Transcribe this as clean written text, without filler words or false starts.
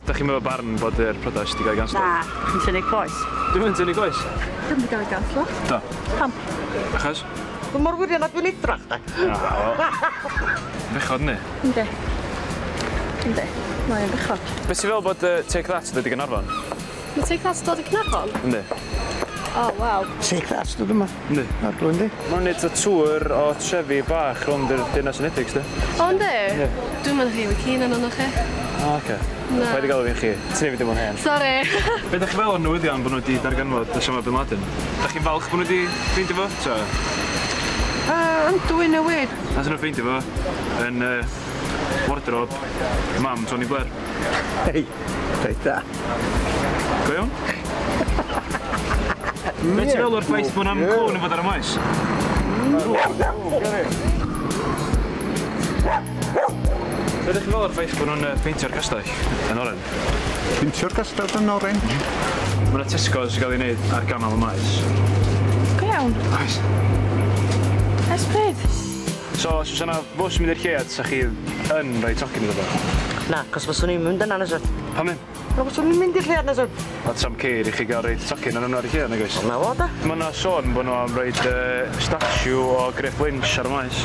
Da chi'n meddwl barn bod yr priodas 'di gael ei ganslo? Na, chi'n tynnu coes. Dwi'm yn tynnu coes. Dio'm 'di gael ei ganslo. Do. Pam? Achos? Dwi mor wirion a dwi'n edrach de. Na, wel. Bechod yndi? Yndi. Yndi. Mae o'n bechod. Be' ti feddwl bod Take That yn dod i Gaernarfon? Ma' Take That dod i Caernarfon? Yndi. O, waw. Take That dod yma. Yndi. Arglwydd yndi. Ma' nw'n neud fatha tour o trefi bach rownd yr Deyrnas Unedig sti. O yndi? Yndi. Dwi'm yn rili keen arnon nhw chi. O oce. Na. Paid â galw fi'n chi. Ti'n neud fi deimlo'n hen. Sori. Be' 'dach chi feddwl o'r newyddion bo' nw 'di darganfod Osama bin Laden? 'Dach chi'n falch bo' nw 'di ffeindio fo 'ta? Yndw in a way. Nathon nw ffeindio fo yn wardrobe mam Tony Blair. Hei, reit da. Go iawn? Be' ti feddwl o'r ffaith bo' 'na'm cŵn yn fod ar y maes? Be' 'dych chi feddwl o'r ffaith bo' nw'n peintio'r castell yn oren? Peintio'r castell yn oren? Ma' 'na Tesco's i ga'l 'i neud ar ganol y maes. Go iawn? Oes. Ers pryd? So os fysa 'na fws yn mynd i'r lleuad 'sa chi yn rhoi tocyn iddo fo? Na, 'cos fyswn i'm yn mynd yna na swn. Pam ddim? Na fyswn i'n mynd i'r lleuad na swn. A sa'm ceir i chi ga'l roid tocyn arnyn nw ar y lleuad nag oes? Wel 'na fo 'de. Ma' 'na sôn bo' nw am roid statue o Griff Lynch ar y maes.